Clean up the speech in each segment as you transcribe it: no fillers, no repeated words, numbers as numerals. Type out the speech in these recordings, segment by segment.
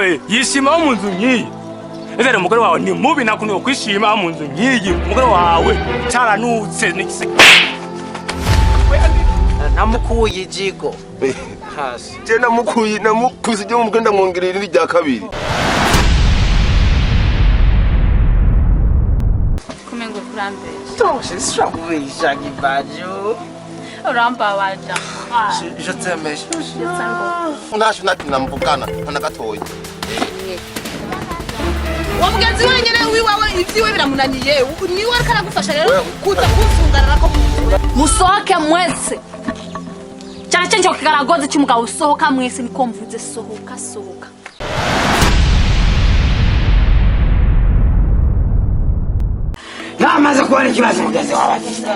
wawe yishima mu nzu nk'iyi. Ese rero umugore wawe ni mubi, nakuntu kwishima mu nzu nk'iyi. Umugore wawe caranutse n'ikise. Namukuye ijigo hasi. Je namukuye, namukubise ibyo mubwe, ndamwongerera irindi rya kabiri. Kumengo kurambesha. Toshe, sishobora kubesha kibajo. Urambabaja. Je t'aime. Ntasho nati namuvugana na gatoya. Uwo mugenzi wenyine wiwawe ibyiwe biramunaniye, niwe ariko aragufasha rero kuza kumfungarara ko mu nzu. Musohoke mwese, cyane cyane icyo kigaragozi cy'umugabo. Sohoka mwese, niko mvuze. Sohoka, sohoka. Namaze kubona ikibazo mugenzi wawe agize.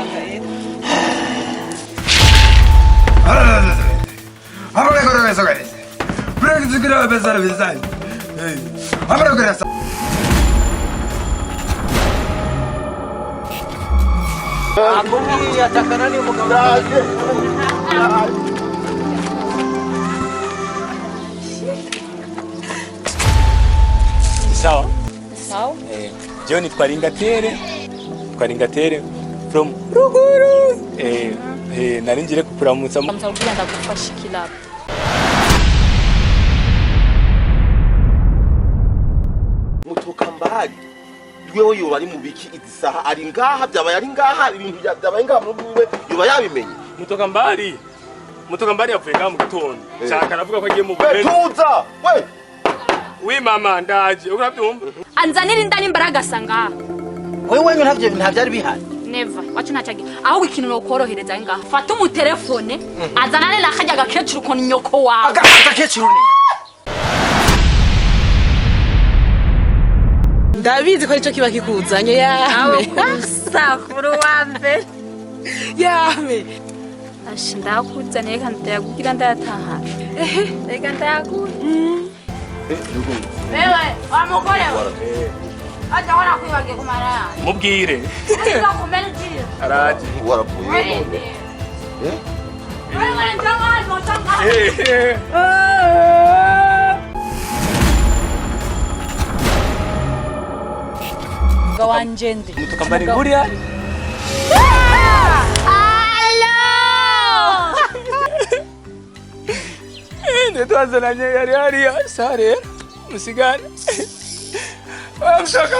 Akubwiye atakana ni umugabo. Sawa. Sawa. Jewe nitwa Ringatere, nitwa Ringatere from ruguru. Nari ngire kukuramutsa. Ndamutsa ndagufasha ikilabo. Mutoka mbali wewe yoba ari mu biki izi saha? Ari ngaha, byabaye ari ngaha, ibintu byabaye ngaha mu rugo iwe yoba yabimenye? Mutoka mbali, mutoka mbali yavuye ngaha mu gitondo. Shaka aravuga ko agiye mu We buhene. Tuza we. Wi mama, ndaje, urabyumva. Anzanira inda n'imbaragasa ngaha. Wewe wenyu ntavyo ntavyari bihari. Never wacu ntacyagiye. Ahubwo ikintu nokorohereza ngaha, fata umutelefone azanane na karya gakecuru ko ni nyoko wawe. Agakecuru ni Ndabizi ko aricyo kiba kikuzanye yame. Sakuru wa mbere. Yame. Ashi, ndakuzaniye kandi ndayakugira ndayataha. Reka ndayakura. Wewe wa mugore we, aja wana kwibagiye kumara yanjye. Mubwire. Uza kumena ijisho. Araje. Waravuye none. Wewe njanga njanga. Umugabo wanje nde? Mutoka mbali nguriya. Alo. Ntitwazananye, yari hariya. Sa rero musigare. Mutoka.